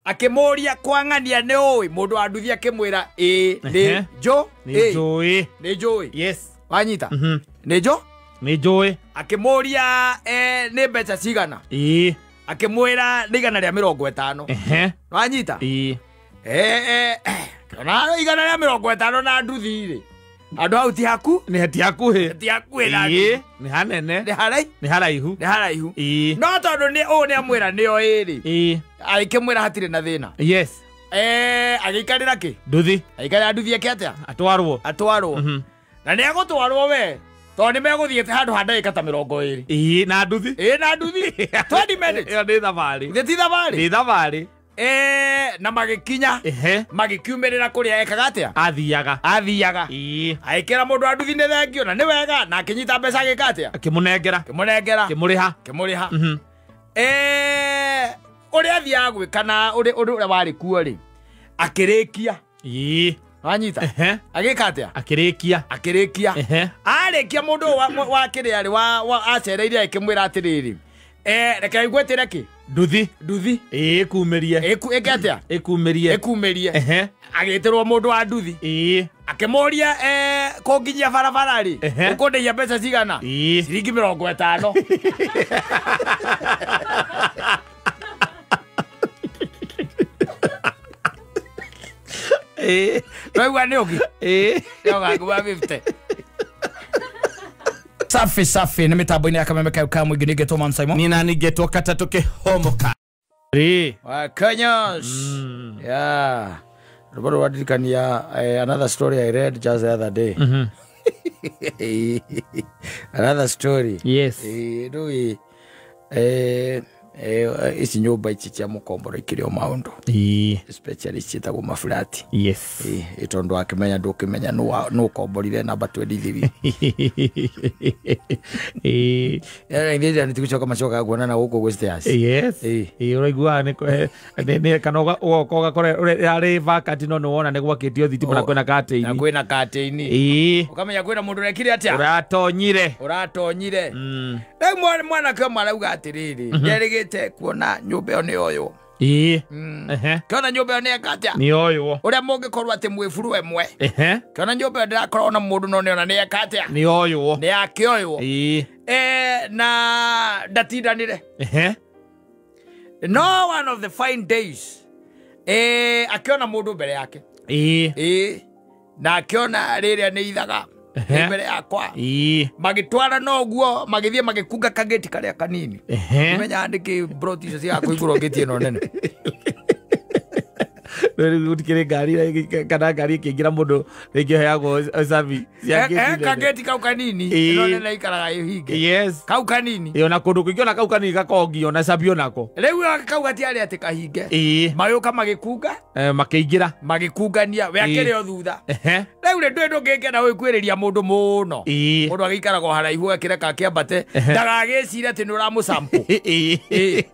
Akĩmũria kwang'ania nĩ ũĩ mũndũ wa nduthi akĩmwĩra ĩ nĩ njũ Nĩ njũĩ. Nĩ njũĩ. Yes. Wanyita? Nĩ njũ? Nĩ njũĩ. Akĩmũria nĩ mbeca cigana? Ĩ. Akĩmwĩra nĩ 150. Ehe. Wanyita? Ĩ. Ona 150 na nduthi rĩ. Andũ hau ti haku? Nĩ ti hakuhĩ. Ti hakuhĩ na nduthi. Nĩ hanene. Nĩ haraihu. Nĩ haraihu. Nĩ haraihu. Ĩ. No tondũ nĩ ũũ nĩ amwĩra nĩo ĩrĩ. Ĩ. Agĩkĩmwĩra hatirĩ na thĩna. Yes. Agĩikarĩra kĩ? Nduthi. Agĩikarĩra nduthi eke atĩa? Atwarwo. Atwarwo. Na nĩ egũtwarwo we. Tondũ nĩ megũthiĩte handũ ha ndagĩka ta 20. Ĩ na nduthi. Ĩ na nduthi. 20 minutes. Ĩyo nĩ thabarĩ. Nĩ ti thabarĩ? Nĩ thabarĩ. Na magĩkinya. Magĩkiumĩrĩra kũrĩa ekaga atĩa? Athiaga. Athiaga. Ĩ. Agĩkĩra mũndũ wa nduthi nĩ thengio na nĩ wega na akĩnyita mbeca agĩka atĩa? Akĩmũnengera. Akĩmũnengera. Akĩmũrĩha. Akĩmũrĩha. Ũrĩa athiaga gwĩka na ũrĩa warĩ kuo rĩ, akĩrĩkia. Ĩ. Wanyita? Agĩka atĩa? Akĩrĩkia. Akĩrĩkia. Arĩkia mũndũ wa kĩrĩa rĩ, wa acereire akĩmwĩra atĩrĩrĩ, reke ngwĩtĩre kĩ? Nduthi. Nduthi. Ĩ kumĩrie. Ĩke atĩa? Ĩkumĩrie. Ĩkumĩrie. Agĩtĩrwo mũndũ wa nduthi. Ĩ. Akĩmũria kũnginyia barabara rĩ, ũkũndĩhia mbeca cigana? Ĩ. Ciringi 50. Ĩ. Waigua nĩ ũngĩ? Ĩ. Nĩũgakua 50. Safi safi nĩ mĩtambo-inĩ ya Kameme kau ka mũingĩ nĩngetwo Man Simon. Nĩ nani ngetwo Katatũ Kĩhomoka. Ĩ. Wa Kenyas. Yeah. Rũmbo rũrandirikania another story I read just the other day. Another story. Yes. Rĩu ici nyũmba ici cia mũkomboro ikĩrĩ o maũndũ. Ĩ. Especially ciĩtagwo mafurati. Yes. Ĩ tondũ wakĩmenya ndũkĩmenya nũ ũkomborire namba 23. Ĩ. Ithuĩ nĩ tũgũcoka macokaga kuonana gũkũ gwĩ stairs. Yes. Ĩ. Ĩ ũraiguaga nĩ kana ũgoka ũgakora yarĩ vacant no nĩ wona nĩ gwakĩtio thitima na kwĩna curtain. Na kwĩna curtain. Ĩ. Ũkamenya kwĩna mũndũ ũrekire atĩa? Ũratonyire. Ũratonyire. Rĩu mwanake ũmwe arauga atĩrĩrĩ, nderĩgĩte kuona nyũmba ĩyo nĩ yoywo. Ĩ. Kĩona nyũmba ĩyo nĩ eka atĩa? Nĩ yoywo. Ũrĩa mũngĩkorwo atĩ mwĩ buru ĩmwe. Kĩona nyũmba ĩyo ndĩrakorwo na mũndũ no nĩona nĩ eka atĩa? Nĩ yoywo. Nĩ yakĩoywo. Ĩ. Na ndatindanire. No one of the fine days akĩona mũndũ mbere yake. Ĩ. Ĩ. Na akĩona rĩrĩa nĩ ithaga. Mbere yakwa. Ĩ. Magĩtwara no guo magĩthiĩ magĩkunga kageti karĩa kanini. Menya nĩkĩ broti icio cigakũhingũrwo ngĩti ĩno nene. Rĩu gũtikĩrĩ ngari kana ngari ĩkĩingĩra mũndũ rĩngĩ ĩheagwo cabi cia ngĩti nene. Kageti kau kanini ĩno nene ikaraga ĩhinge. Yes. Kau kanini. Ĩ ona kũndũ kũingĩ ona kau kanini gakongio na cabi onako. Rĩu kau gatiarĩ atĩ kahinge. Ĩ. Magĩũka magĩkunga. Makĩingĩra. Magĩkungania we akĩrĩ o thutha. Rĩu rĩ ndũĩ ndũngĩkena gwĩkuĩrĩria mũndũ mũno. Ĩ. Mũndũ agĩikaraga o haraihu akĩreka akĩambate ndagagĩcire atĩ nĩ ũramũsample. Ĩ.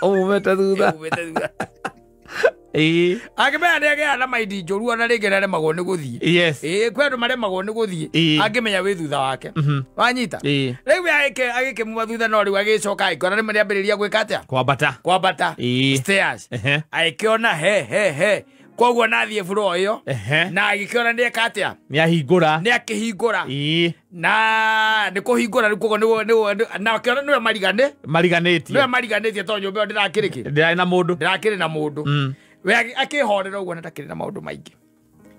Ũmumĩte thutha. Ũmumĩte thutha. Ĩ. Akĩmenya nĩ agĩaga na maindi njũru ona rĩngĩ nĩ aremagwo nĩ gũthiĩ. Yes. Ĩ kwĩ andũ maremagwo nĩ gũthiĩ. Angĩmenya wĩ thutha wake. Wanyita? Ĩ. Rĩu agĩkĩmuma thutha no rĩu agĩcoka agĩkora nĩ nĩambĩrĩria gwĩka atĩa? Kwambata. Kwambata. Ĩ. Stairs. Agĩkĩona he. Koguo nathiĩ floor ĩyo. Na agĩkĩona nĩ eka atĩa? Nĩ ahingũra. Nĩ akĩhingũra. Ĩ. Na nĩ kũhingũra rĩu koguo nĩguo na akĩona nĩwe marigane. Mariganĩtie. Nĩwe mariganĩtie tondũ nyũmba ĩyo ndĩrakĩrĩ kĩ? Ndĩrarĩ na mũndũ. Ndĩrakĩrĩ na mũndũ. We akĩhorera ũguo na ndakĩrĩ na maũndũ maingĩ.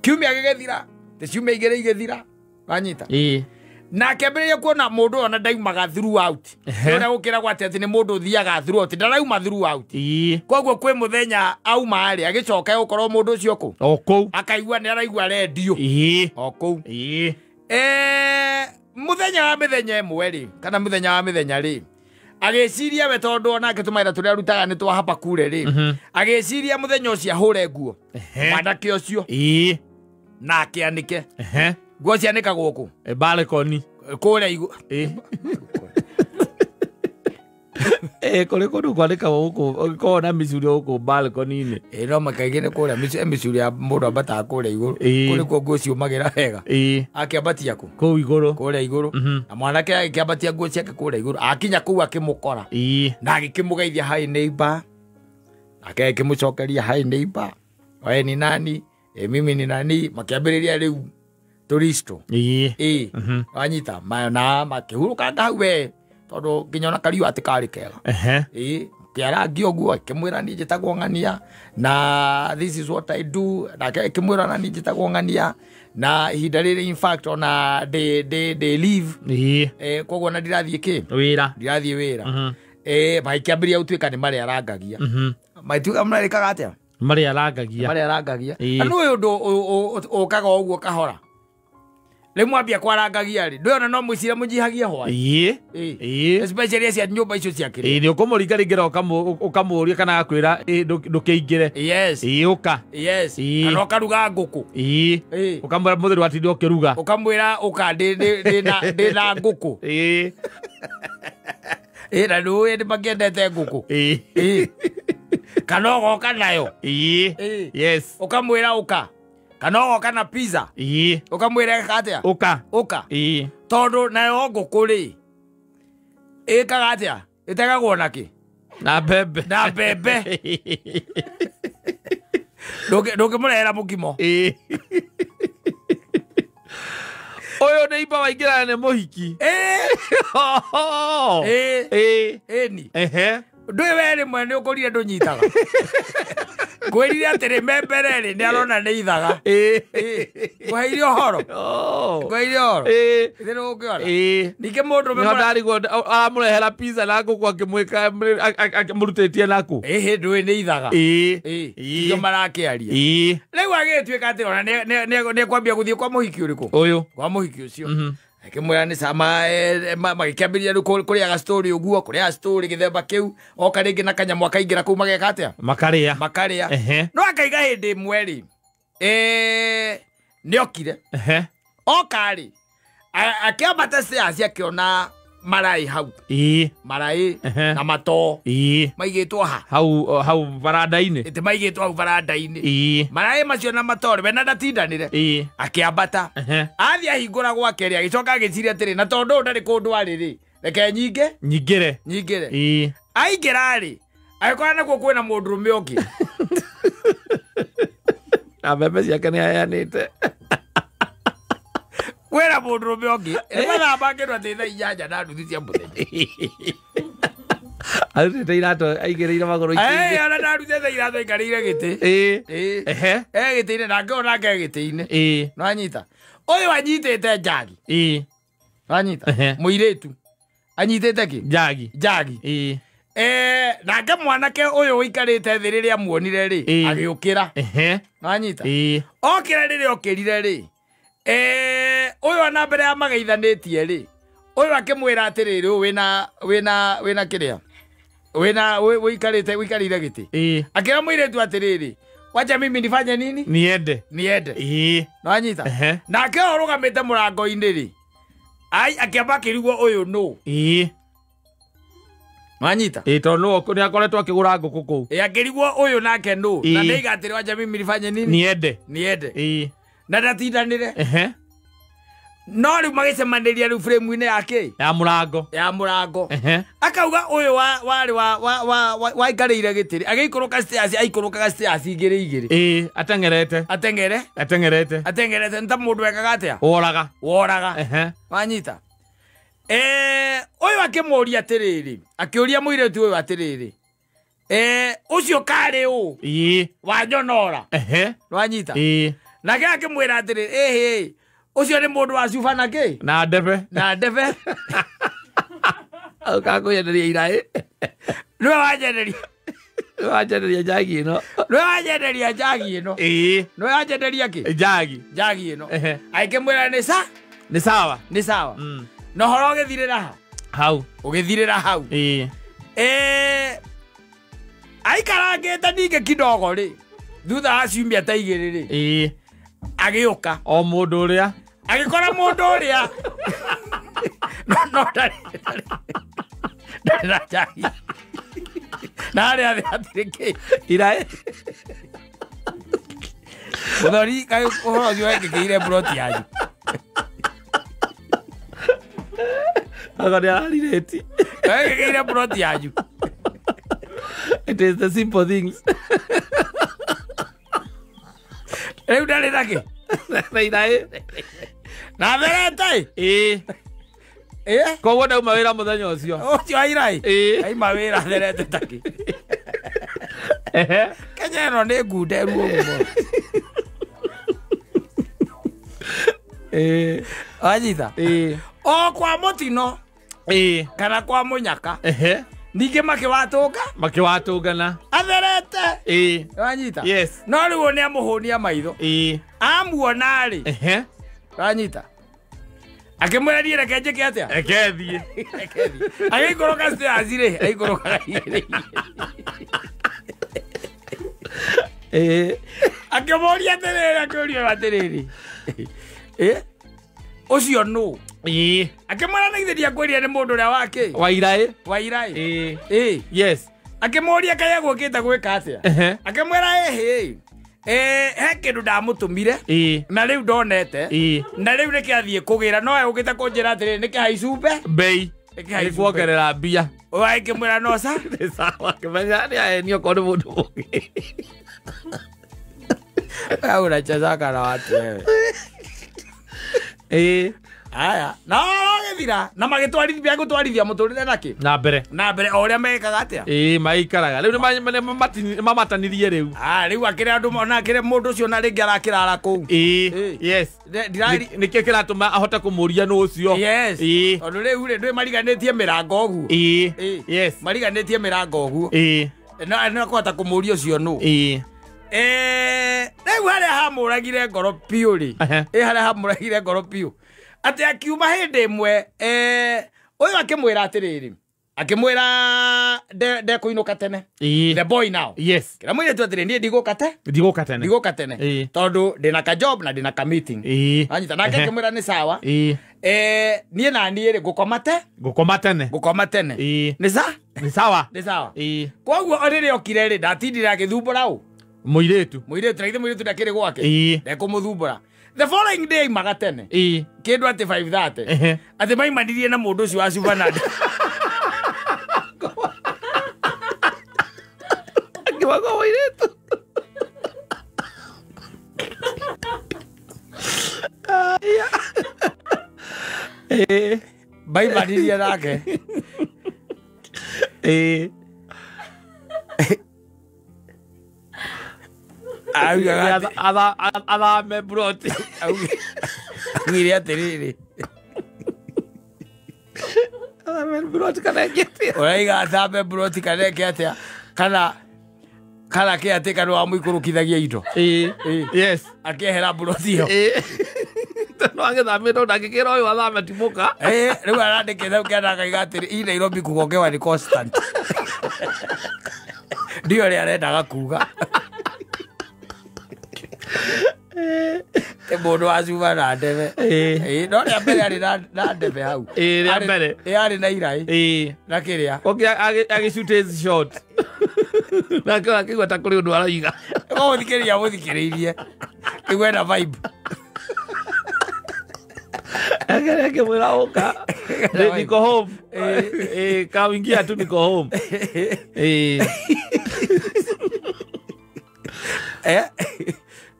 Kiumia gĩgĩthira, te ciumia igĩrĩ igĩthira. Wanyita? Ĩ. Na akĩambĩrĩria kuona mũndũ ona ndaumaga throughout. Ũrĩa gũkĩragwo atĩ atĩ nĩ mũndũ ũthiaga throughout, ndarauma throughout. Ĩ. Koguo kwĩ mũthenya auma rĩ, agĩcoka gũkorwo mũndũ ũcio kũ? O kũu. Akaigua nĩ araigua rendio. Ĩ. O kũu. Ĩ. Mũthenya wa mĩthenya ĩmwe rĩ, kana mũthenya wa mĩthenya rĩ, agĩciria we tondũ onake tũmawĩra tũrĩa arutaga nĩ twa hapa kure rĩ, agĩciria mũthenya ũcio ahũre nguo. Mwanake ũcio. Ĩ. Na akĩanĩke. Nguo cianĩkagwo kũ? Balcony. Kũrĩa igũ. Ĩ. Kũrĩ kũndũ kwanĩkagwo gũkũ, ũngĩkorwo na mĩcuri gũkũ balcony-inĩ. Ĩ, no makaingĩ nĩ kũrĩa mĩcuri ya mũndũ ambataga kũrĩa igũrũ. Kũu nĩkuo nguo ciũmagĩra wega. Akĩambatia kũ? Kũu igũrũ. Kũrĩa igũrũ. Na mwanake agĩkĩambatia nguo ciake kũrĩa igũrũ. Akinya kũu akĩmũkora. Na agĩkĩmũgeithia hi neighbor. Nake akĩmũcokeria hi neighbor, we ni nani? Mimi ni nani? Makĩambĩrĩria rĩu tũristo. Ĩĩ. Wanyita na makĩhurũkanga hau we tondũ nginya ona kariũa atĩ karĩ kega. Ehe. Kĩarangia ũguo akĩmwĩra niĩ njĩtagwo ng'ania na this is what I do. Nake akĩmwĩra na niĩ njĩtagwo ng'ania na ihinda rĩrĩ in fact ona ndĩ leave. Ĩĩ. Koguo na ndirathiĩ kĩ? Wĩra. Ndirathiĩ wĩra. Magĩkĩambĩrĩria gũtuĩka nĩ marĩarangagia. Magĩtuĩka marĩkaga atĩa? Marĩarangagia. Marĩarangagia. Na nĩ ũndũ ũkaga ũguo kahora. Rĩu mwambia kwarangagia rĩ, ndũĩ ona no mwĩcire mũnyihagie hwaĩ. Ĩĩ. Especially cia nyũmba icio cia kĩrĩa. Ĩĩ, nĩ ũkũmũringaringĩra ũkamũũria kana agakwĩra ndũkĩingĩre. Yes. Ĩĩ, ũka. Yes. Ĩĩ. Kana ũkaruga ngũkũ. Ĩĩ. Ĩĩ. Ũkamwĩra mũtheri watinda ũkĩruga. Ũkamwĩra ũka ndĩ na ngũkũ. Ĩĩ. Ĩĩ, na nĩũĩ nĩ makĩendete ngũkũ. Ĩĩ. Ĩĩ. Kana ũgoka nayo. Ĩĩ. Ĩĩ. Yes. Ũkamwĩra ũka. Kana ũgoka na pizza. Ĩĩ. Ũkamwĩra ĩka atĩa? Ũka. Ũka. Ĩĩ. Tondũ nayo ngũkũ rĩ, ĩkaga atĩa? Ĩtegagwo na kĩ? Na mbembe. Na mbembe. Ndũngĩmũrehera mũkimo. Ĩĩ. Ũyũ nĩ imba waingĩrana nĩ mũhiki. Ĩĩ. Ĩĩ. Ĩĩ. Ĩni. Ehe. Ndũĩ we rĩmwe nĩ ũkũrire ndũnyitaga. Ngwĩrire atĩrĩ me mbere rĩ, nĩ arona nĩ ithaga. Ĩĩ. Ngũheire ũhoro. Ngũheire ũhoro. Ĩĩ. Ithe nĩ ũngĩona. Ĩĩ. Ningĩ mũndũ Nĩho ndarigwo aramũrehera pizza na ngũkũ akĩmwĩka akĩmũrutĩtie nakũ. Ĩhĩ ndũĩ nĩ ithaga. Ĩĩ. Ĩĩ. Ĩĩ. Nĩkĩo marakĩaria. Ĩĩ. Rĩu agĩtuĩka atĩ ona nĩ ekwambia gũthiĩ kwa mũhiki ũrĩkũ? Ũyũ. Kwa mũhiki ũcio. Akĩmwĩra nĩ sama magĩkĩambĩrĩria rĩu kũrĩaga story ũguo, kũrĩaga story gĩthemba kĩu, oka rĩngĩ na kanyamũ akaingĩra kũu mageka atĩa? Makarĩa. Makarĩa. Ehe. No akaiga hĩndĩ ĩmwe rĩ, nĩokire. Ehe. Oka rĩ, akĩambata stairs akĩona maraĩ hau. Ĩĩ. Maraĩ Ehe. na matoo. Ĩĩ. Maigĩtwo ha? Hau baranda-inĩ. Ĩtĩ maigĩtwo hau baranda-inĩ. Ĩĩ. Maraĩ macio na matoo rĩ, we na ndatindanĩre. Ĩĩ. Akĩambata. Ehe. Athiĩ ahingũra gwake rĩ, agĩcoka agĩciria atĩrĩ, na tondũ ũyũ ndarĩ kũndũ arĩ rĩ, reke nyingĩ? Nyingĩre. Nyingĩre. Ĩĩ. Aingĩra rĩ, agĩkora nakuo kwĩna mũndũrũme ũngĩ. Na mbembe ciake nĩ aheanĩte. Kwĩna mũndũrũme ũngĩ. Nĩ mathaa ma kĩndũ atĩ thaa 8:30 cia mũthenya. Arutĩte iratũ aigĩrĩire magũrũ ikĩingĩ. Ona ndarutĩte iratũ aikarĩire gĩtĩ. Ĩĩ. Ĩĩ. Ehe. Gĩtĩ-inĩ nake onake gĩtĩ-inĩ. Ĩĩ. Nĩwanyita? Ũyũ anyitĩte njagi. Ĩĩ. Nĩwanyita? Ehe. Mũirĩtu. Anyitĩte kĩ? Njagi. Njagi. Ĩĩ. Nake mwanake ũyũ ũikarĩte thĩ rĩrĩa amuonire rĩ, Ĩĩ. agĩũkĩra. Ehe. Nĩwanyita? Ĩĩ. Okĩra rĩrĩa okĩrire rĩ, ũyũ ona mbere ya mageithanĩtie rĩ, ũyũ akĩmwĩra atĩrĩrĩ, ũyũ wĩna kĩrĩa? Wĩna, wĩikarĩte, wĩikarĩire gĩtĩ. Ĩĩ. Akĩra mũirĩtu atĩrĩrĩ, wacha mimi nifanye nini? Niende. Niende. Ĩĩ. Nĩwanyita? Ehe. Nake ũyũ ũrũgamĩte mũrango-inĩ rĩ, ai, akĩamba akĩrigwo ũyũ nũ? Ĩĩ. Nĩwanyita? Ĩĩ, tondũ nĩwe nĩ akoretwo akĩgũra ngũkũ kũu. Ĩĩ, akĩrigwo ũyũ nake nũ? Na Ĩĩ. nĩaiga atĩrĩ, wacha mimi nifanye nini? Niende. Niende. Ĩĩ. Na ndatindanĩre. Ehe. No rĩu magĩcemanĩria rĩu frame-inĩ ya kĩ? Ya mũrango. Ya mũrango. Ehe. Akauga ũyũ warĩ waikarĩire gĩtĩ rĩ, agĩikũrũka stairs, aikũrũkaga stairs igĩrĩ igĩrĩ. Ĩĩ, ateng'erete. Ateng'ere? Ateng'erete. Ateng'erete, nĩ ta mũndũ wekaga atĩa? Woraga. Woraga. Ehe. Wanyita? Ũyũ akĩmũũria atĩrĩrĩ, akĩũria mũirĩtu ũyũ atĩrĩrĩ, ũcio karĩ ũ? Ĩĩ. Wanyonora. Ehe. Wanyita? Ĩĩ. Nake akĩmwĩra atĩrĩrĩ, ĩhĩ, ũcio nĩ mũndũ wa cuba na kĩ? Na ndebe. Na ndebe. Ũkakũnyenderia iraĩ. Nĩwe wanyenderia. Nĩwe wanyenderia njagi ĩno. Nĩwe wanyenderia njagi ĩno. Ĩĩ. Nĩwe wanyenderia kĩ? Njagi. Njagi ĩno. Ehe. Agĩkĩmwĩra nĩ sa? Nĩ sawa. Nĩ sawa. Na ũhoro ũgĩthirĩra ha? Hau. Ũgĩthirĩra hau. Ĩĩ. Aikarangĩte ningĩ kidogo rĩ, thutha wa ciumia ta igĩrĩ rĩ, Ĩĩ. agĩũka. O mũndũ ũrĩa. Agĩkora mũndũ ũrĩa. No, no, ndarĩ na njagi. Na harĩa thĩ hatirĩ kĩ. Iraĩ. Mũthoni, kaĩ ũhoro ũcio wekĩkĩire ploti yanyu? Anga nĩ ararirĩti. Wekĩkĩire ploti yanyu. It is the simple things. Rĩu ndarĩ nakĩ na iraĩ na therete ĩĩ ĩ koguo ndauma wĩra mũthenya ũcio ũcio wa iraĩ ĩĩ aima wĩra therete takĩ ehe Kenya ĩno nĩ ngunderu ũguo ĩĩ wanyita ĩĩ o kwa mũtino ĩĩ kana kwa mũnyaka ehe ningĩ makĩwatũnga makĩwatũngana atherete ĩĩ wanyita yes no rĩu nĩ amũhũnia maitho ĩĩ amuona rĩ ehe wanyita akĩmwĩra niĩ reke njĩke atĩa reke thiĩ Reke thiĩ. Agĩikũrũka stairs rĩ aikũrũkaga igĩrĩ ĩĩ akĩmũria atĩrĩrĩ akĩũria atĩrĩrĩ ĩ ũcio nũ ĩĩ akĩmwĩra nĩ githĩ ndiakwĩrire nĩ mũndũ ũrĩa wakĩ wa iraĩ wa iraĩ ĩĩ ĩ yes akĩmũria kaĩ egũkĩte gwĩka atĩa ehe akĩmwĩra ĩhĩ he kĩndũ ndamũtũmire ĩĩ na rĩu ndonete ĩĩ na rĩu nĩkĩ athiĩ kũgĩra no egũkĩte kũnjĩra atĩrĩrĩ nĩkĩ haicumbe bei nĩkĩ haicumbe nĩkuongerera mbia agĩkĩmwĩra no ca nĩ sawa kĩmenya nĩ aeni okorwo nĩ mũndũ ũngĩ Wewe unachezaka na watu wewe ĩĩ aya na gĩthira na magĩtwarithia gũtwarithia mũtũrĩre nakĩ na mbere na mbere o ũrĩa mekaga atĩa ĩĩ maikaraga rĩu nĩ mamatanirie rĩu Ah, rĩu akĩrĩ andũ ona akĩrĩ mũndũ ũcio na rĩngĩ arakĩrara kũu ĩĩ Ĩĩ. yes Ndirari nĩkĩo kĩratũma ahote kũmũria nũ ũcio yes ĩĩ tondũ rĩu rĩ ndũĩ mariganĩtie mĩrango ũguo ĩĩ Ĩĩ. yes mariganĩtie mĩrango ũguo ĩĩ no akũhota kũmũria ũcio nũ ĩĩ rĩu harĩa hamũragire ngoro biũ rĩ Ehe. ĩ harĩa hamũragire ngoro biũ atĩ akiuma hĩndĩ ĩmwe ũyũ akĩmwĩra atĩrĩrĩ akĩmwĩra ndekũinũka tene ĩĩ the boy now yes kĩra mũirĩtu atĩrĩ niĩ ndigũka te ndigũka tene ndigũka tene Ĩĩ. tondũ ndĩna ka job na ndĩna ka meeting ĩĩ anyita nake Ehe. akĩmwĩra nĩ sawa ĩĩ niĩ na niĩ rĩ ngũkoma te ngũkoma tene ngũkoma tene ĩĩ nĩ sa nĩ sawa nĩ sawa ĩĩ koguo rĩrĩa okire rĩ ndatindire agĩthumbũra ũ mũirĩtu mũirĩtu na githĩ mũirĩtu ndakĩrĩ gwake ĩĩ ndekũmũthumbũra the following day aimaga tene ĩĩ kĩndũ atĩ 5:30 ehe atĩ maimanirie na mũndũ ũcio wa Subananda akĩmaga mũirĩtu ĩĩ maimanirie nake ĩĩ augaga atĩ- athame broti augire atĩrĩrĩ athame broti kana ĩngĩ ũraiga athambe mburoti kana eke atĩa kana kana kĩ atĩ kana wamũikũrũkithagia indo ĩĩ Ĩĩ. yes akĩehera mburoti ĩyo ĩĩ tondũ agĩthamĩte ndangĩkĩra ũyũ athame ti mũka Ĩĩ, rĩu arandĩkĩte ũkĩenda akaiga atĩrĩ i Nairobi kugongewa ni constant ndio ũrĩa arendaga kuga Nĩ mũndũ wa cuba na ndebe Ĩĩ. Ĩĩ, no rĩa mbere arĩ na ndebe hau Ĩĩ, rĩa Arĩ- mbere. ĩĩ, arĩ na iraĩ ĩĩ na kĩrĩa ũngĩ agĩshoot his shot nake akĩigua ta kũrĩ ũndũ aroiga gũthikĩrĩria mũthikĩrĩirie kĩgwe na vibe Akĩrĩa akĩmwĩra ũka vibe. niko home Ĩĩ, kawingia tu niko home Ĩĩ. Eh?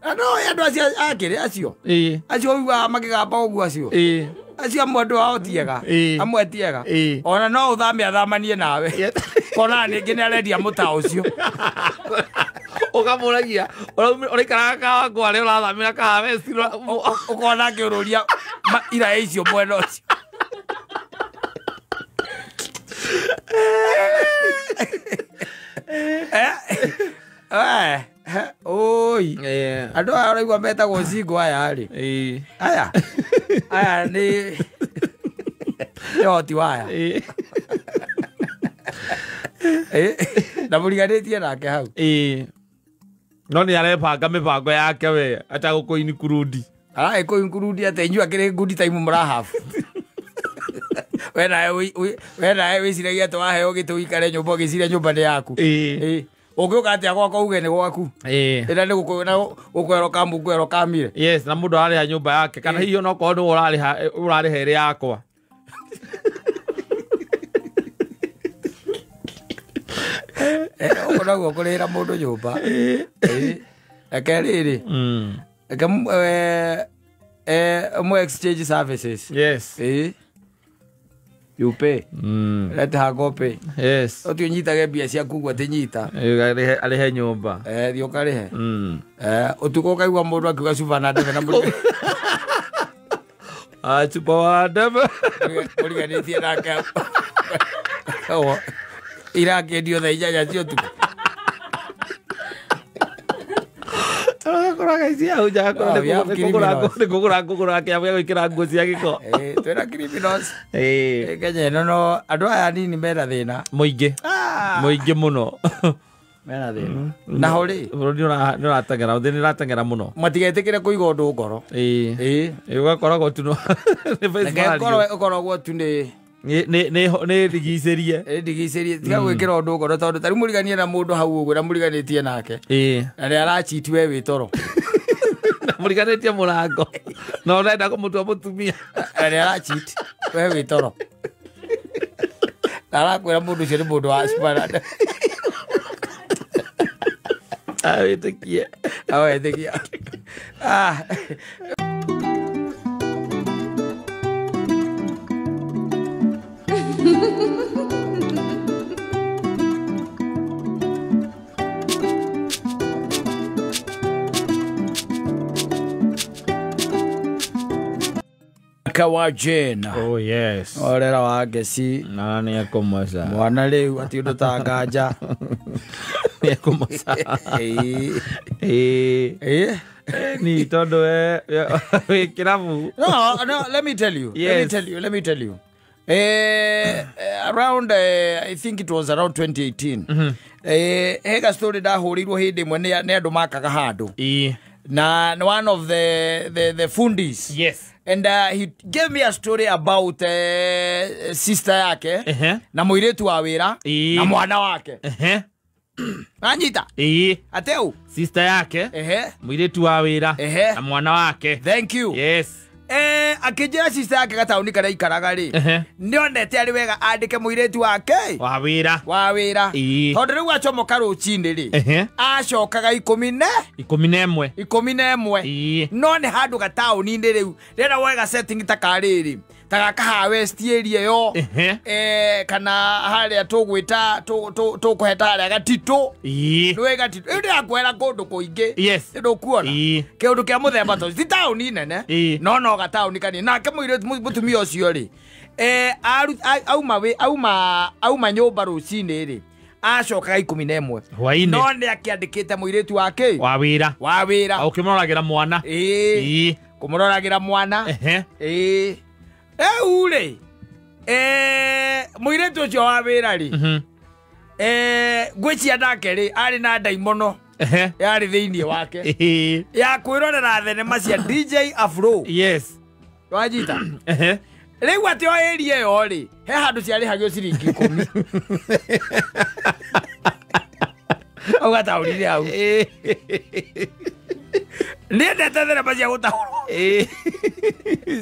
Na no andũ acio akĩrĩ acio Ĩĩ. acio ũiguaga makĩgamba ũguo acio Ĩĩ. acio amwe andũ ao tiega Ĩĩ. amwe tiega Ĩĩ. ona no ũthame athamanie nawe Yes. kona ningĩ nĩ arendia mũta ũcio ũkamũragia ũraikaraga kawangware ũrathamĩra kahabeci ũkona akĩũrũria iraĩ icio mwena ũcio Eh? Eh, oi andũ aya ũraigua metagwo cingo aya rĩ aya aya nĩ nĩ hoti waya Eh, na mũriganĩtie nake hau no nĩ arebanga mĩbango yake we atagũkũini kurundi aragĩkũi nkurundi atĩ inyuĩ akĩrĩ ngundi taimu mũrahabu we nawe wĩciragia atĩ waheo gĩtĩ ũikare nyũmba ũgĩciria nyũmba nĩ yaku Ĩĩ. Ĩĩ. Ũngĩũka atĩa gwakwa uge nĩ gwaku ĩra nĩ gũkwero kamu ngwero kamire Yes, na mũndũ ararĩha nyũmba yake kana hihi onokorwo nĩwe ũrarĩha ũrarĩha ĩrĩ yakwa. Ũguo noguo kũrĩhĩra mũndũ nyũmba. Reke rĩrĩ. Reke mo exchange services. Yes. You pay. Let her go pay. Yes. Ũthiĩ ũnyitage mbia ciaku ũguo atĩ nyita. Arĩhe nyũmba. Thiĩ ũkarĩhe. Ũtukũ ũkaigua mũndũ akiuga cuba na ndebe na chupa wa ndebe. Mũriganĩtie nake. Irakĩendio thaa 8 cia ũtukũ. Ũgakoraga ici hau nja nĩ kũgũra kĩamũ gĩa gwĩkĩra nguo cia gĩko. Twĩna criminals. Kenya ĩno no andũ aya anini mena thĩna. Mũingĩ. Mũingĩ mũno. Mena thĩna. Naho rĩ bũrũri nĩ ũrateng'era, thĩ nĩ ĩrateng'era mũno. Matigetĩkĩre kũiga ũndũ ngoro. Ũgakoragwo tu nĩ face value. Ũkoragwo tu nĩ nĩ ndigicĩrie. Ndigicĩrie tiga gwĩkĩra ũndũ ngoro tondũ ta rĩu mũriganie na mũndũ hau ũguo na mũriganĩtie nake. Na nĩ arachiti we wĩ toro. Na mũriganĩtie mũrango. Na ũrenda kũmũtua mũtumia. Na nĩ arachiti we wĩ toro. Na arakwĩra mũndũ ũcio nĩ mũndũ wa cubana. Awĩtĩkie. Awĩtĩkie. Kawa Jane. Oh yes. Orera wa ngeci. Na nĩ ekũmoca. Mwana rĩu ati ũndũ ta nganja. Nĩ ekũmoca. Ni tondũ wĩ kĩrabu. No, let me tell you. Yes. Let me tell you. Around I think it was around 2018. Hega story ndahũrĩirwo hĩndĩ ĩmwe nĩ andũ makaga handũ. Na one of the fundis. Yes. And he gave me a story about sister yake na mũirĩtu wa wĩra na mwana wake. Anyita. Ateu. Sister yake. Mũirĩtu wa wĩra na mwana wake. Thank you. Yes. Akĩnjĩra sister yake gataũni karĩa ikaraga rĩ, nĩonete arĩ wega andĩke mũirĩtu wake wa wĩra. Tondũ rĩu acomoka rũcinĩ rĩ, acokaga 11. No nĩ handũ gataũni-inĩ rĩu rĩrĩa wega setting ta karĩrĩ ta gaka ha West area ĩyo, kana harĩa tũgwĩta tũkũheta harĩa Gatitũ. Nĩwe Gatitũ ĩyo ndĩrakwĩra kũndũ kũingĩ. Ndũkuona kĩũndũ kĩa mũthemba tondũ ti taũni nene, no gataũni kanini. Nake mũirĩtu mũtumia ũcio rĩ, auma nyũmba rũcinĩ rĩ, acokaga 11 hwainĩ. No nĩ akĩandĩkĩte mũirĩtu wake wa wĩra. Ũkĩmũroragĩra mwana. Kũmũroragĩra mwana. Rĩu rĩ, mũirĩtu ũcio wa wĩra rĩ, ngwĩciria nake rĩ arĩ na ndaimono yarĩ thĩinĩ wake ya kwĩrorera thenema cia DJ Afro. Yes. Wanyita. Rĩu atĩ o area ĩyo rĩ, he handũ ciarĩhagio ciringi 10. Au gataũni-inĩ hau. Nĩendete thenema cia gũtaũrwo.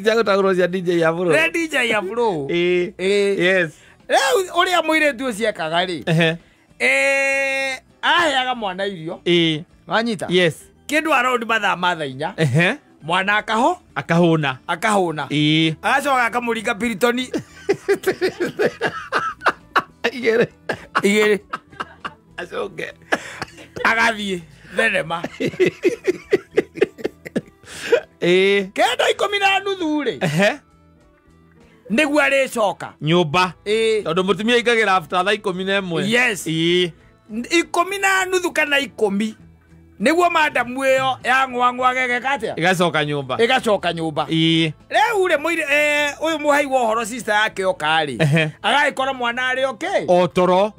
Cia gũtaũrwo cia DJ Afro. Nĩ DJ Afro. Yes. Rĩu ũrĩa mũirĩtu ũcio ekaga rĩ, aheaga mwana irio. Wanyita. Yes. Kĩndũ around mathaa ma thaa 4. Mwana akahũna. Agacoka akamũringa piritoni 2 Acoke agathiĩ thenema. Kenda 10:30 rĩ, nĩguo arĩcoka nyũmba. Tondũ mũtumia aingagĩra after thaa 11. Yes. 10:30 kana 10 nĩguo madamu ĩyo ya ng'wang'wa gegeka atĩa ĩgacoka nyũmba. Rĩu rĩ ũyũ mũhei wa ũhoro sister yake oka rĩ, agagĩkora mwana arĩ okay o toro.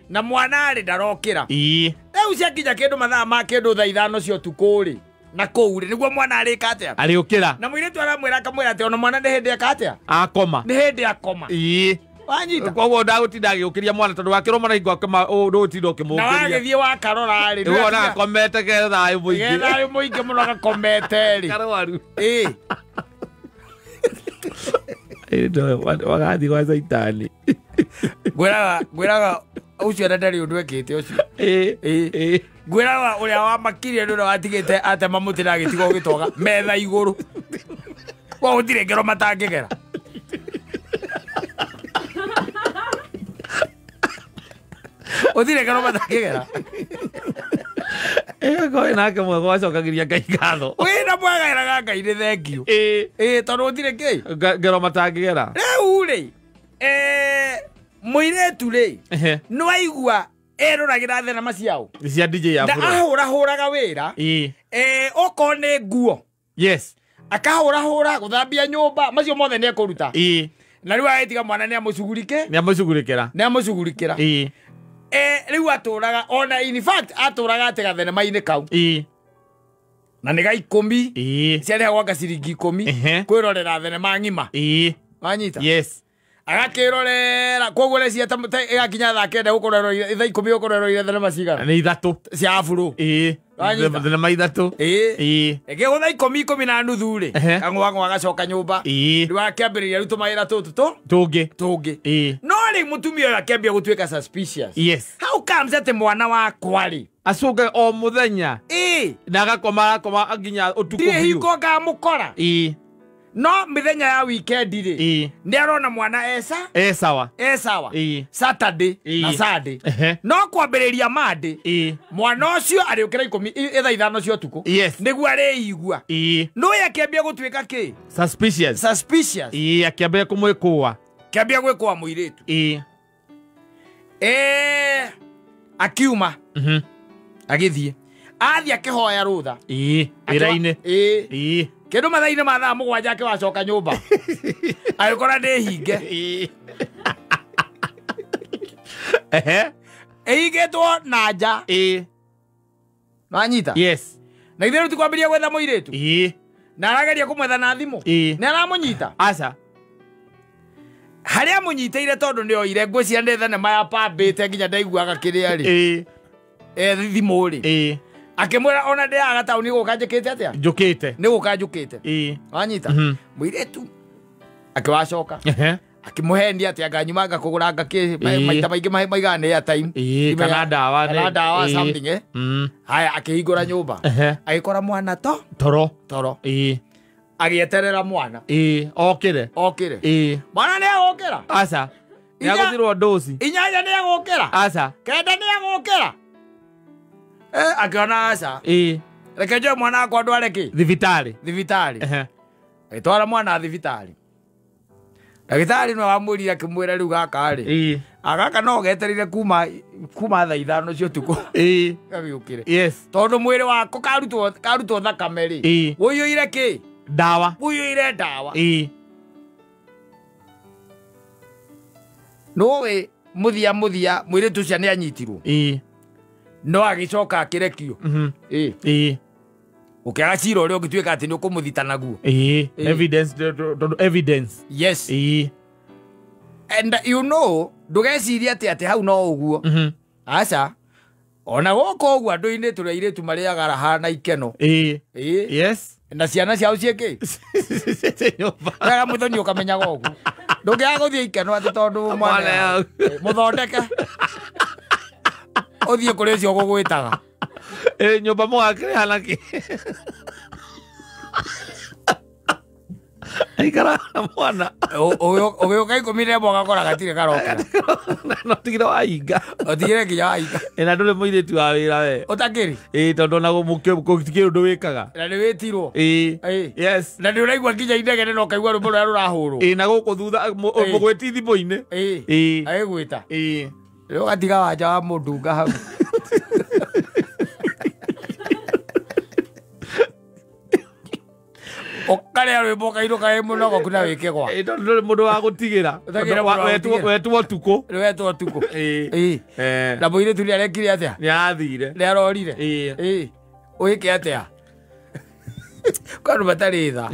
Na mwana arĩ ndarokĩra. Rĩu ciakinya kĩndũ mathaa ma kĩndũ thaa 5 cia ũtukũ rĩ, na kũu rĩ nĩguo mwana arĩka atĩa arĩũkĩra. Na mũirĩtu aramwĩra akamwĩra atĩ ona mwana nĩ hĩndĩ eka atĩa akoma. Nĩ hĩndĩ akoma. Wanyita. Koguo ndagũtinda agĩũkĩria mwana tondũ wakĩrwo mwana hingo ndũgũtinda ũkĩmũũkĩria. Na wagĩthiĩ wakarora rĩ, wona akomete ke thayũ mũingĩ. Ke thayũ mũingĩ mũno gakomete rĩ. Karwaru. Wagathiĩ gwa caitani. Ngwĩraga Ucio na ndari undu ekite ucio. Ĩĩ. Ngwĩra ũrĩa wamakirie nĩ ũrĩa watigĩte atema mũtĩ na agĩtigwo ũgĩtoga metha igũrũ. Kwa gũtirĩ ngero matangĩgera. Gũtirĩ ngero matangĩgera. Ĩĩ nake mwega wacokagĩria Ngai ngatho. Wĩna mwega ĩraga Ngai nĩ thengiũ. Ĩĩ tondũ gũtirĩ kĩ ngero matangĩgera. Rĩu rĩ mũirĩtu rĩ nĩwaigua eroragĩra thenema ciao cia DJ Afro na ahũrahũraga wĩra okorwo nĩ nguo yes akahũrahũra gũthambia nyũmba macio mothe nĩ ekũruta na rĩu agĩtiga mwana nĩ amũcugurike nĩ amũcugurikĩra nĩ amũcugurikĩra rĩu atũraga ona in fact atũraga atĩ gathenema-inĩ kau na nĩ ga 10 ciarĩhagwo anga ciringi 10 kwĩrorera thenema ng'ima wanyita yes agakĩrorera koguo rĩcia ĩgakinya thaa 9 gũkorwo thaa 10 gũkorwo ĩroreire thenema cigana nĩ 3 cia Afro thenema 3 ĩĩ ĩngĩ thaa 10 10:30 rĩ kang'wang'wa agacoka nyũmba rĩu akĩambĩrĩria rĩu tũmawĩra tũtũ tũngĩ no rĩ mũtumia ũyũ akĩambia gũtuĩka suspicious yes how comes atĩ mwana wakwa rĩ acũnge o mũthenya na agakoma akoma nginya ũtukũ biũ hingo ngamũkora no mithenya ya weekend rĩ nĩ arona mwana esa sawa esawa Saturday na Sunday no kwambĩrĩria Monday mwana ũcio arĩũkĩra 10 thaa 5 cia ũtukũ nĩguo arĩigua no ye akĩambia gũtuĩka kĩ suspicious akĩambia kũmwĩkũa kĩambia gwĩkũa mũirĩtu akiuma agĩthiĩ athiĩ akĩhoya rũtha wĩra-inĩ kĩndũ mathaa-inĩ ma thaa 7 akĩwacoka nyũmba agĩkora nĩ hinge ĩhingĩtwo na nja nĩwanyita yes na ithuĩ rĩu ti kwambĩrĩria gwetha mũirĩtu na arageria kũmwetha na thimũ nĩ aramũnyita aca harĩa amũnyitĩire tondũ nĩ oire ngwĩciria nĩ thenema ya pambĩte nginya ndaiguaga kĩrĩa rĩ thimũ rĩ akĩmwĩra ona ndĩaga taũni gũka njĩkĩte atĩa njũkĩte nĩ gũka njũkĩte wanyita mũirĩtu akĩwacoka akĩmũhenia atĩ anga nyuma ngakũgũra ngakĩ maita maingĩ maigaga nĩ airtime kana ndawa kana ndawa something haya akĩhingũra nyũmba agĩkora mwana toro agĩeterera mwana okĩre mwana nĩ agũkĩra aca nĩ agũthirwo ndoci 8 nĩ agũkĩra aca 9 nĩ agũkĩra akiona aca reke njoe mwana wakwa ndware kĩ thibitarĩ agĩtwara mwana thibitarĩ ndagĩtarĩ nĩwe wamwĩrire akĩmwĩra rĩu gaka rĩ agaka no getereire kuma thaa 5 cia ũtukũ gagĩũkĩre yes tondũ mwĩrĩ wako karutwo thakame rĩ ũiyũire kĩ ndawa ũiyũire ndawa nũĩ mũthia mũirĩtu ũcio nĩ anyitirwo no agĩcoka akĩrekio ũkĩaga cira ũrĩa ũngĩtuĩka atĩ nĩ ũkũmũthita naguo evidence evidence yes and you know ndũgecirie atĩ hau no ũguo aca ona gũkũ ũguo andũ-inĩ tũrĩ airĩtu marĩaga raha na ikeno yes na ciana ciao ciĩkĩ wega mũthoni ũkamenyaga ũguo ndũngĩaga gũthiĩ ikeno atĩ tondũ mwana mũthondeke ũthiĩ kũrĩ ũcio ũgũgwĩtaga nyũmba mũgakĩrĩha nakĩ aikara mwana ũgĩũka 11 ũgakora gatirĩ karokĩra no tigire wahinga ũtigire nginya wahinga na ndũrĩ mũirĩtu wa wĩra we ũtakĩrĩ tondũ ona gũtikĩrĩ ũndũ wĩkaga na nĩ wĩtirwo yes na nĩ ũraigua nginya inegene na ũkaigua rwĩmbo rũrĩa rũrahũrwo na gũkũ thutha mũgwĩti thimũ-inĩ agĩgwĩta rĩu ũgatiga wanja wa mũndunga hau ũkarĩa rwĩmbo ũkainũka wĩ mũnogoku na wĩkĩgwa tondũ ndũrĩ mũndũ wa gũtigĩra wetwo ũtukũ wetwo ũtukũ na mũirĩtu nĩ arekire atĩa nĩ arathire nĩ arorire ũgĩke atĩa kwa andũ matarĩ tha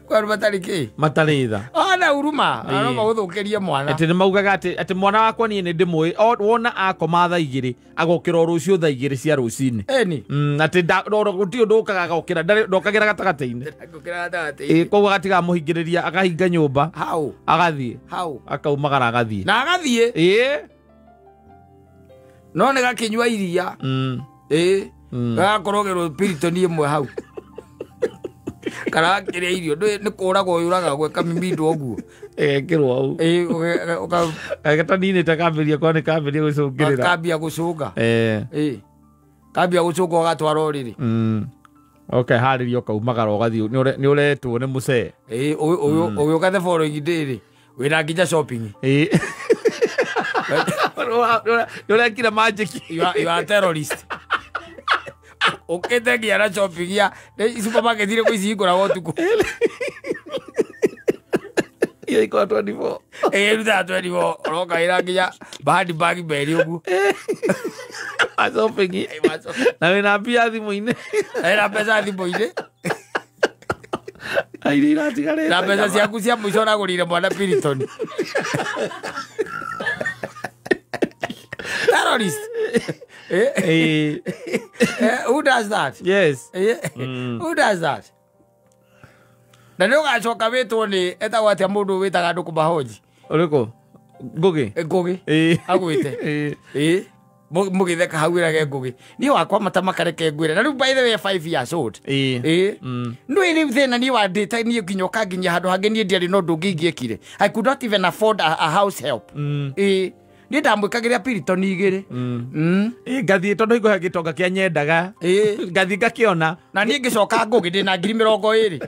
kwa andũ matarĩ kĩ matarĩ tha ona huruma no magũthũkĩrie mwana atĩ nĩ maugaga atĩ mwana wakwa niĩ nĩ ndĩmũĩ wona akoma thaa 2 agokĩra o rũciũ thaa 2 cia rũcinĩ ĩni atĩ gũtirĩ ũndũ ũkaga agokĩra ndokagĩra gatagatĩ-inĩ koguo agatiga amũhingĩrĩria akahinga nyũmba hau agathiĩ hau akaumagara agathiĩ na agathiĩ ĩĩ No nĩ gakĩnyua iria. Ĩĩ. Gagakorwo Piriton ĩmwe hau. Kana gakĩrĩa irio nĩ kũragwo yũragagwo ĩkamimindwo ũguo. Ĩgekĩrwo hau. Ĩĩ gataninĩte kambĩria kwa nĩ kambĩria gũcũngĩrĩra. Kambia gũcũnga. Ĩĩ. Kambia gũcũnga ũgatwara ũrĩrĩ. Okay, harĩria ũkaumagara ũgathiĩ nĩ ũretwo nĩ mũcee. Ĩĩ ũgĩũka the following day rĩ wĩna nginya shopping. Ĩĩ. Nĩ ũrekire magic. You are a terrorist. Ũkĩte nginya na shopping ya supermarket irĩkũ ici ihingũragwo ũtukũ. Iyo ikoragwo 24. Ĩĩ rutaga 24 ũroka wĩra nginya bahandi bag merĩ ũguo. Shopping. Na wĩna mbia thimũ-inĩ. Wĩna mbeca thimũ-inĩ. Na iria iratigarĩte. Na mbeca ciaku cia mũico ũragũrĩire mwana Piriton. Terrorist. Who does that? Yes. Who does that? Na nĩ ũgacoka wĩtwo nĩ etagwo atĩa mũndũ wĩtaga andũ kũmahoji? Ũrĩkũ? Ngũgĩ? Ngũgĩ. Agwĩte. Ĩĩ. Mũgĩtheka hau ĩrage Ngũgĩ. Niĩ wakwa mata makareke ngwĩre. Na rĩu by the way 5 years old. Ĩĩ. Nĩ rĩu thĩna niĩ wandĩte niĩ nginya ũkanginyia handũ hangĩ niĩ ndiarĩ na ũndũ ũngĩ ingĩekire. I could not even afford a house help. Ĩĩ. Niĩ ndamwĩkagĩra Piriton igĩrĩ. Ĩĩ ngathiĩ tondũ hingo gĩtonga kĩa nyendaga. Ĩĩ. Ngathiĩ ngakĩona. Na niĩ ngĩcoka Ngũgĩ ndĩna 20,000.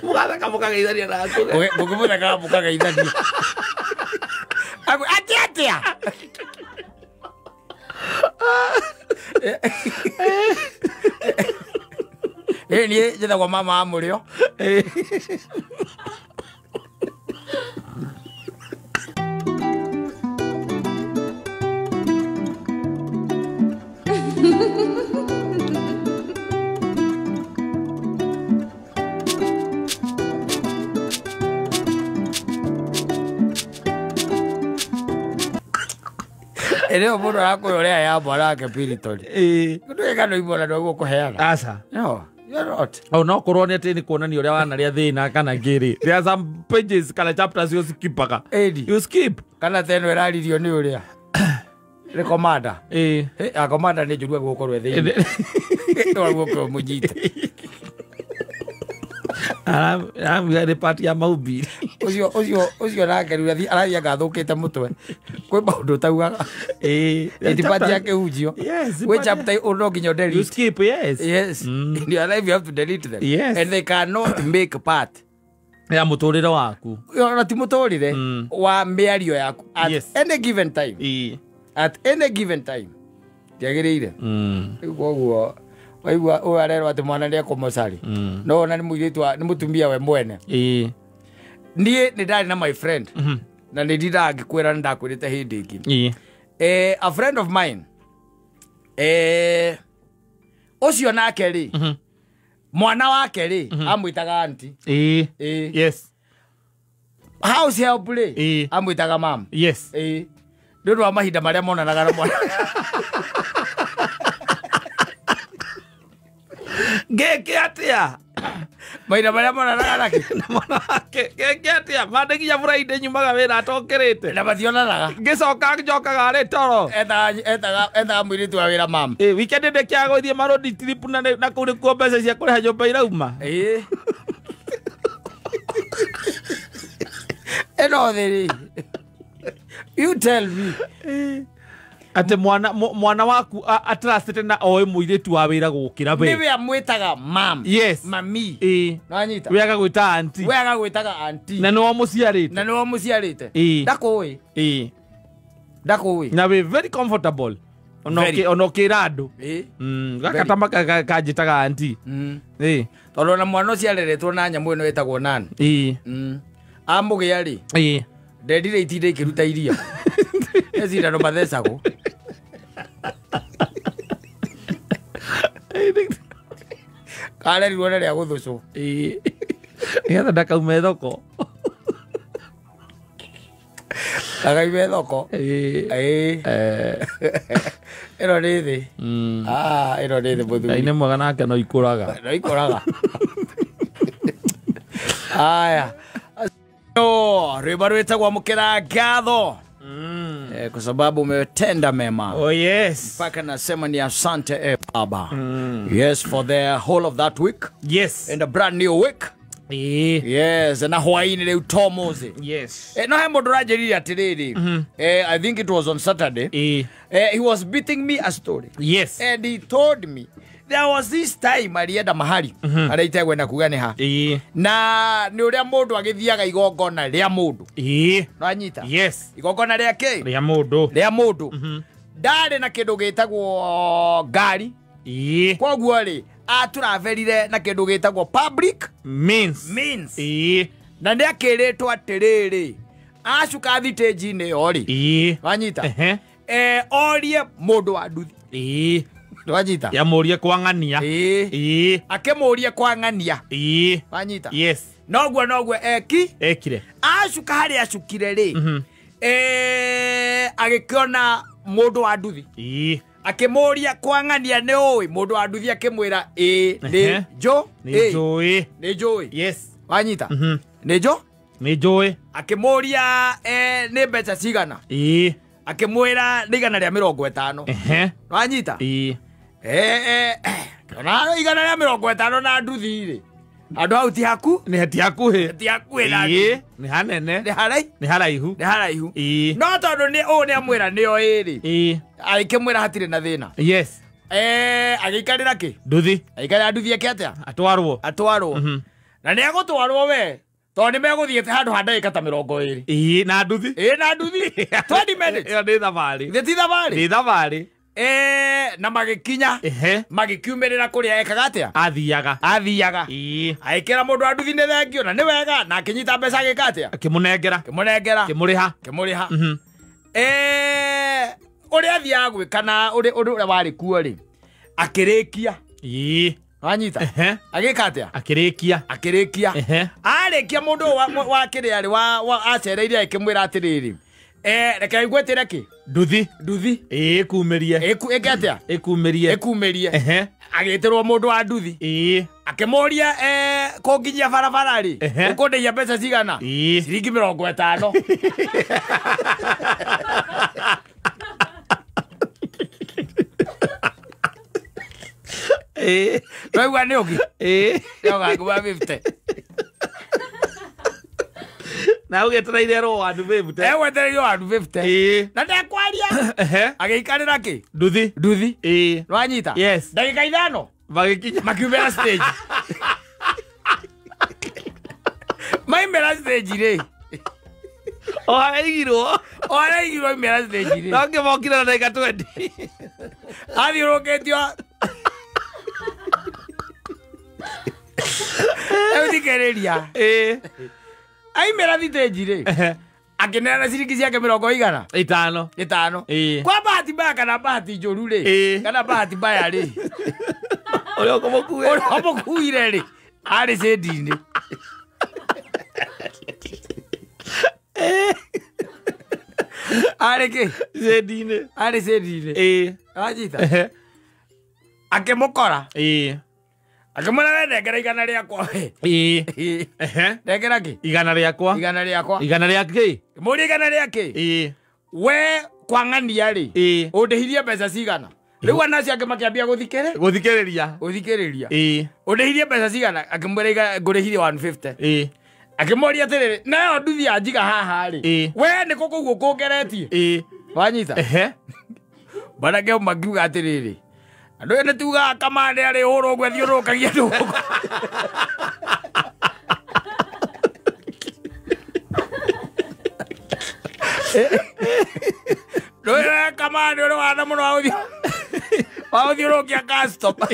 Mũgatheka mũkageithania na Ngũgĩ. Ngũgĩ mũthekaga mũkageithania. Atĩa atĩa? Ĩĩ niĩ njĩtagwo mama wa mũrĩo. Ĩrĩo mũndũ arakũhe ũrĩa ya mwana wake Piriton. Ĩĩ. Ndũĩ kana imwana ndũ gũkũheana. Aca. No, you're not. O no korwo nĩ atĩ nĩ kuonania ũrĩa wanarĩa thĩna kana ngĩrĩ. There are some pages kana chapters you skipaga. Ĩni. You skip. Kana ta ĩno ĩraririo nĩ ũrĩa. Nĩ commander. Ĩĩ. A commander nĩ njũru gũkorwo thĩinĩ. No gũkorwo mũnyite. Aramwĩra nĩ part ya mahubiri. Ũcio nake rĩu arathiĩ anga athũkĩte mũtwe. Kwĩ maũndũ ũtaugaga. Ĩĩ. Ĩ ti part ya kĩhunjio. Yes. Kwĩ chapter no nginya You delete. skip, yes. Yes. In your life you have to delete them. Yes. And they cannot make part. Ya mũtũrĩre waku. Ona ti mũtũrĩre wa mĩario yaku at Yes. any given time. Ĩĩ. At any given time. Ndiagĩrĩire. Rĩu koguo waigua ũyũ arerwo atĩ mwana nĩ ekũmũcari. No ona nĩ mũirĩtu nĩ mũtumia we mwene. Ĩĩ. Niĩ nĩ ndarĩ na my friend. Na nĩ ndindaga ngĩkwĩra nĩ ndakwĩrĩte hĩndĩ ĩngĩ. Ĩĩ. A friend of mine. Ũcio nake rĩ. Mwana wake rĩ amwĩtaga auntie. Ĩĩ. Ĩĩ. Yes. House help rĩ Ĩĩ. amwĩtaga mam. Yes. Ĩĩ. Nĩ ũndũ wa mahinda marĩa monanaga na mwana. Ngĩke atĩa? Mahinda marĩa monanaga nake. Na mwana wake. Ngĩke atĩa? Mande nginya Friday nyumaga wĩra atokĩrĩte. Na mationanaga. Ngĩcoka njokaga arĩ toro. Ethaga mũirĩtu wa wĩra mam. Ĩĩ, weekend ndĩkĩaga gũthiĩ marodi trip na kũu nĩkuo mbeca cia kũrĩha nyũmba irauma. Ĩĩ. Ĩno thĩ rĩ. You tell me. Atĩ mwana waku atrustĩte na oĩ mũirĩtu wa wĩra gũkĩra we. Nĩwe amwĩtaga mam. Yes. Mami. Ĩĩ. Nĩwanyita? We agagwĩta auntie. We agagwĩtaga auntie. Na nĩwe ũmũciarĩte. Na nĩwe ũmũciarĩte. Ĩĩ. Ndakũĩ. Ĩĩ. Ndakũĩ. Na wĩ very comfortable. Very. Ona ũkĩra andũ. Ĩĩ. Gaka ta kanjĩtaga auntie. Ĩĩ. Tondũ ona mwana ũcio areretwo na nyamũ ĩno ĩtagwo nan. Ĩĩ. Amũgĩa rĩ. Ĩĩ. Ndendire itinda ikĩruta iria. He cindano mathecagwo. Karerirwo na rĩa gũthũcwo. Ĩĩ. Nĩgetha ndakaume thoko. Ndakaume thoko. Ĩĩ. Ĩĩ. Ĩno nĩ thĩ. Ĩno nĩ thĩ mũthuri. Ngai nĩ mwega nake no ikũraga. No ikũraga. Aya. No, rwĩmbo rwĩtagwo Mũkĩra Ngatho. Kwa sababu umetenda mema. Oh yes. Mpaka nasema ni asante Baba. Yes, for the whole of that week. Yes. And a brand new week. Yes, na hwaini leo tomoze. Yes. No he mundu ranjirire atiriri. I think it was on Saturday. He was beating me a story. Yes. And he told me there was this time alienda mahali araitegwe na kuga ni ha. Na ni uria mundu agithiaga igongona ria mundu. Nwanyita? Yes. Igongona ria ki? Ria mundu. Ria mundu. Ndari na kindu gitagwo ngari. Koguo ri aturaverire na kindu gitagwo public means. Na ni akiritwo atiriri acuka thitĩnji-inĩ ĩyo rĩ. Wanyita? Orie mundu wa nduthi. Wanyita? Yamurie kwa ng'ania. Akimurie kwa ng'ania. Wanyita? Yes. Noguo eki ekire. Acuka harĩa acukire rĩ, agĩkĩona mundu wa nduthi. Akimuria kwa ng'ania nĩ ũĩ mundu wa nduthi akimwira ĩ nĩ njo nĩ njũĩ. Yes. Wanyita? Nĩ njo nĩ njũĩ. Akimuria nĩ mbeca cigana. Akimwira nĩ 150. Wanyita? Ona 150 na nduthi rĩ, andũ hau ti haku nĩ ti hakuhĩ, ti hakuhĩ na nĩ hanene, nĩ haraihu, nĩ haraihu, nĩ haraihu. No tondũ nĩ ũũ nĩ amwĩra nĩo ĩrĩ, agĩkĩmwĩra hatirĩ na thĩna. Yes. Agĩikarĩra kĩ? Nduthi. Agĩikarĩra nduthi eke atĩa? Atwarwo. Atwarwo. Na nĩ egũtwarwo we tondũ nĩ megũthiĩte handũ ha ndagĩka ta 20. Na nduthi. Na nduthi. 20 minutes. Ĩyo nĩ thabarĩ. Nĩ ti thabarĩ? Nĩ thabarĩ. Na magikinya magikiumĩrĩra kũrĩa ekaga atĩa? Athiaga. Agĩkĩra mũndũ wa nduthi nĩ thengio na nĩ wega, na akĩnyita mbeca agĩka atĩa? Akĩmũnengera. Akĩmũnengera. Akĩmũrĩha. Akĩmũrĩha. Ũrĩa athiaga gwĩka na ũrĩa warĩ kuo rĩ, akĩrĩkia. Wanyita? Agĩka atĩa? Akĩrĩkia. Akĩrĩkia. Arĩkia mũndũ wa kĩrĩa rĩ, wa acereire akĩmwĩra atĩrĩrĩ, reke ngwĩtĩre kĩ? Nduthi. Nduthi. Ĩkumĩrie. Ĩke atĩa? Ĩkumĩrie. Ĩkumĩrie. Agĩtĩrwo mũndũ wa nduthi. Akĩmũria kũnginyia barabara rĩ, ũkũndĩhia mbeca cigana? Ciringi 50. Waigua nĩ ũngĩ? Nĩũgakua 50. Na ũgĩetereire ro 150. Egwetereire 150. Na ndekwaria. Agĩikarĩra kĩ? Nduthi. Nduthi. Nwanyita? Yes. Ndagĩka 5 magĩkinya makiumĩra stage. Maimĩra stage rĩ. O haraigirwo. O haraigirwo aimĩra stage rĩ. No ngĩmokire na ndagĩka 20. Athiũrũkĩtio. Thikĩrĩria. Aimĩra thitĩnji rĩ, akĩneana ciringi ciake 50. 5. Kwa bahati mbaya kana bahati njũru rĩ, kana bahati mbaya rĩ, ũrĩa ũkũmũkuire rĩ, arĩ cĩndi-inĩ. Arĩ kĩ? Cĩndi-inĩ. Arĩ cĩndi-inĩ. Wanyita? Akĩmũkora. Akĩmwĩra we nengera 100 rĩakwa we. Nengera kĩ? 100 rĩakwa. 100 rĩakwa. 100 rĩa kĩ? Mũrie 100 rĩa kĩ? We kwa ng'ania rĩ, ũndĩhirie mbeca cigana? Rĩu ana acio angĩ makĩambia gũthikĩrĩria. Gũthikĩrĩria. Ũndĩhirie mbeca cigana? Akĩmwĩra ngũrĩhirie 150. Akĩmũria atĩrĩrĩ, nayo nduthi yanjiga haha rĩ, we nĩ kũ kũu ũkũngeretie? Wanyita? Banake makiuga atĩrĩrĩ, andũ aya nĩ tugaga kamande arĩ hũrwo ũguo athiũrũrũkagia andũ gũkũ. Ndũĩ kamande ũrĩ wana mũno wa gũthiũrũrũkia customer.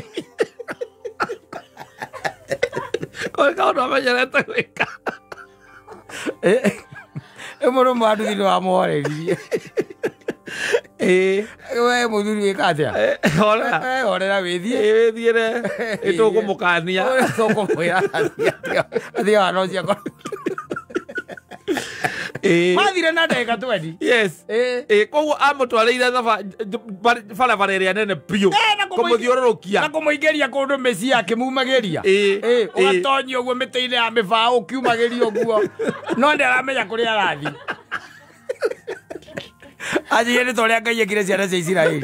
Kau kaũndũ amenyerete gwĩka. Mũndũ ũmwe wa nduthi nĩ wamũhoreririe. We mũthuri wĩka atĩa? Horera. Horera wĩthiĩ. Wĩthiĩre. Nĩtũkũmũkania. Tũkũmwĩra athiĩ wana ũcio akorwo. Mathire na ndagĩka 20. Yes. Koguo amũtwarĩire barabara ĩrĩa nene biũ. Kũmũthiũrũrũkia. Na kũmũingĩria kũndũ mĩciĩ akĩmumagĩria. Ũgatonyio ũguo mĩtĩ-inĩ ya mĩbaũ ũkiumagĩria ũguo. No ndaramenya kũrĩa arathiĩ. Anjĩrire nĩ ta ũrĩa Ngai ekire ciana cia Isiraeli.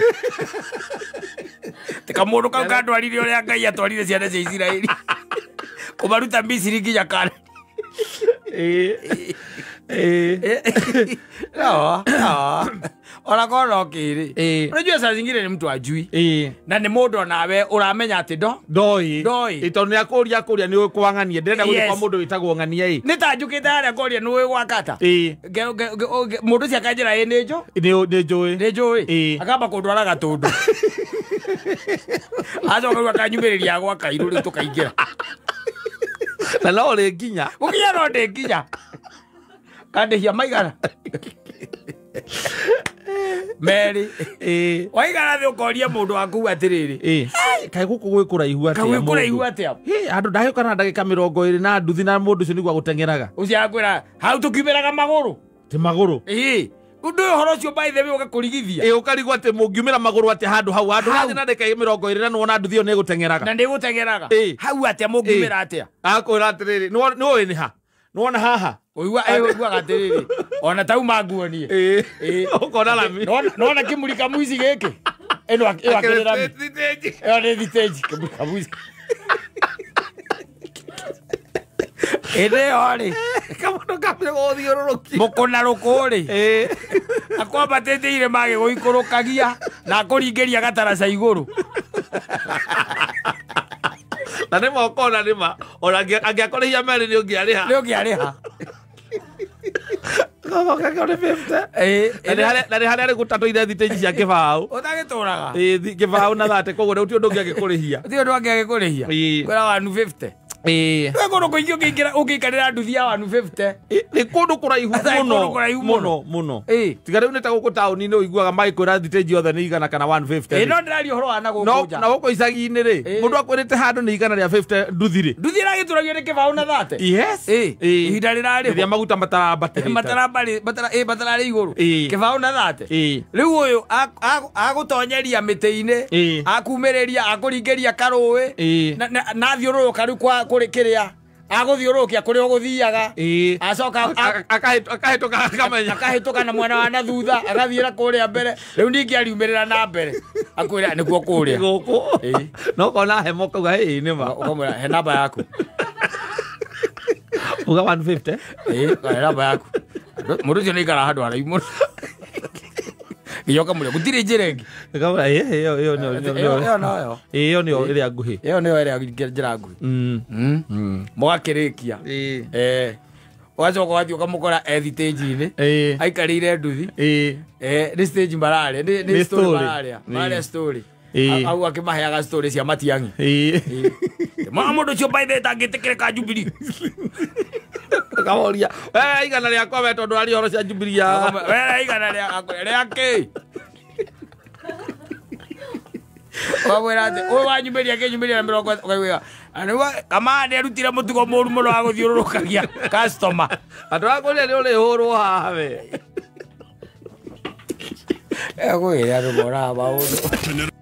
Tika mũndũ kau kandwarire ũrĩa Ngai atwarire ciana cia Isiraeli. Kũmaruta Misiri nginya Kaanani. No, no. Ona korwo no kĩrĩ. Unajua saa zingine ni mtu ajui. Na nĩ mũndũ onawe ũramenya atĩ ndo ndoi. Ndoi. Tondũ nĩ akũria kũria nĩ ũĩ kwa ng'ania. Ndĩrenda gũthiĩ Yes. kwa mũndũ wĩtagwo ng'ania ĩ. Nĩ ta njũkĩte harĩa ngoria nĩ ũĩ gwa kata. Mũndũ ũcio akanjĩra ĩ nĩ njũ. Nĩ njũĩ. Nĩ njũĩ. Akamba kũndwara Gatũndũ. Acoka rĩu akanyumĩrĩria gwa Kairũ rĩu tũkaingĩra. Na no ũrĩ nginya. Gũkinya no ndĩ nginya. Kandĩhia maigana. Merĩ. Waigana thĩ ũkoria mũndũ waku atĩrĩrĩ. Kaĩ gũkũ gwĩ kũraihu atĩa? Kaĩ gwĩ kũraihu atĩa? Handũ ndagĩũka na ndagĩka 20 na nduthi na mũndũ ũcio nĩguo agũteng'eraga. Ũcio akwĩra hau tũkiumĩraga magũrũ. Ti magũrũ. Ũndũ ũyũ ũhoro ũcio by the way ũgakũrigithia. Ũkarigwo atĩ mũngiumĩra magũrũ atĩa handũ hau. Handũ hathiĩ na ndagĩka 20 na nĩwona nduthi ĩyo nĩ ĩgũteng'eraga. Na nĩ ĩgũteng'eraga. Hau atĩa mũngiumĩra atĩa? Akwĩra atĩrĩrĩ, nĩũĩ nĩ ha? Nĩwona haha? Ũiguaga atĩrĩrĩ, ona tauma nguonie. Ũkona rami. Nĩwona kĩmũrika muici gĩkĩ? Ĩno akĩrĩ rami. Ĩyo nĩ thitĩnji, kĩmũrika muici. Ĩndĩ ĩyo rĩ, Kamũndũ kambire gũthiũrũrũkia. Mũkũna rũkũ rĩ, akwambatĩte irĩma agĩgũikũrũkagia na akũringĩria gataraca igũrũ. Na nĩ ma ũkona nĩ ma, ona angĩakũrĩhia merĩ nĩ ũngĩarĩha. Nĩ ũngĩarĩha. Na nĩ harĩa rĩgũtatũire thitĩnji cia kĩbaũ. Ũtagĩtũraga. Kĩbaũ na thate, koguo gũtirĩ ũndũ ũngĩ angĩkũrĩhia. Gũtirĩ ũndũ ũngĩ angĩkũrĩhia. Kwĩra 150. Nĩ kũndũ kũingĩ ũngĩikarĩra nduthi ya 150. Nĩ kũndũ kũraihu mũno. Mũno, mũno. Tiga rĩu nĩ ta gũkũ taũni-inĩ ũiguaga magĩkwĩra thitĩnji yothe nĩ 100 kana 150. No ndĩraria ũhoro wa na gũkũ nja. Na gũkũ icagi-inĩ rĩ, mũndũ akwĩrĩte handũ nĩ 150 nduthi rĩ. Nduthi ĩragĩtũragio nĩ kĩbaũ na thate. Yes. Ihinda rĩrarĩho. Rĩrĩa maguta matarambatĩrĩte. Matararĩ igũrũ. Kĩbaũ na thate. Rĩu ũyũ agũtonyeria mĩtĩ-inĩ, akumĩrĩria, akũringĩria karũĩ, na athiũrũrũka rĩu kwa kũrĩ kĩrĩa agũthiũrũrũkia kũrĩa ũgũthiaga. Acoka akahĩtũka akamenya. Akahĩtũka na mwena wa na thutha, agathiĩra kũrĩa mbere. Rĩu ningĩ ariumĩrĩra na mbere. Akwĩra nĩkuo kũrĩa. Gũkũ. No ũkona hema ũkauga ĩĩ nĩ ma. Ũkamwĩra he namba yaku. Uga 150? He namba yaku. Mũndũ ũcio nĩ aikaraga handũ haraihu mũno. Nginya ũkamũria gũtirĩ njĩra ĩngĩ. Ũkamwĩra ĩyo nĩyo. Ĩyo nĩyo ĩrĩa nguhĩ. Ĩyo nĩyo ĩrĩa njĩra nguhĩ. Mũgakĩrĩkia. Ũgacoka ũgathiĩ ũkamũkora e thitĩnji-inĩ. Aikarĩire nduthi. Nĩ stage mararĩa, nĩ story mararĩa. Mararĩa story. Au akĩmaheaga story cia Matiang'i. Mwana mũndũ ũcio by the way ndangĩtĩkĩrĩka Jubilee. Ũkamoria, we igana rĩakwa we tondũ aria ũhoro cia Jubilee ya. We igana rĩa kĩ? Ũkamwĩra atĩ ũyũ wanyumĩria akĩnyumĩria na mĩrongo ũkaigua kama nĩ arutire mũtugo mũru mũno wa gũthiũrũrũkagia customer. Andũ a kũrĩa nĩ ũrĩhũrwo haha we. Egũĩra andũ moraga maũndũ.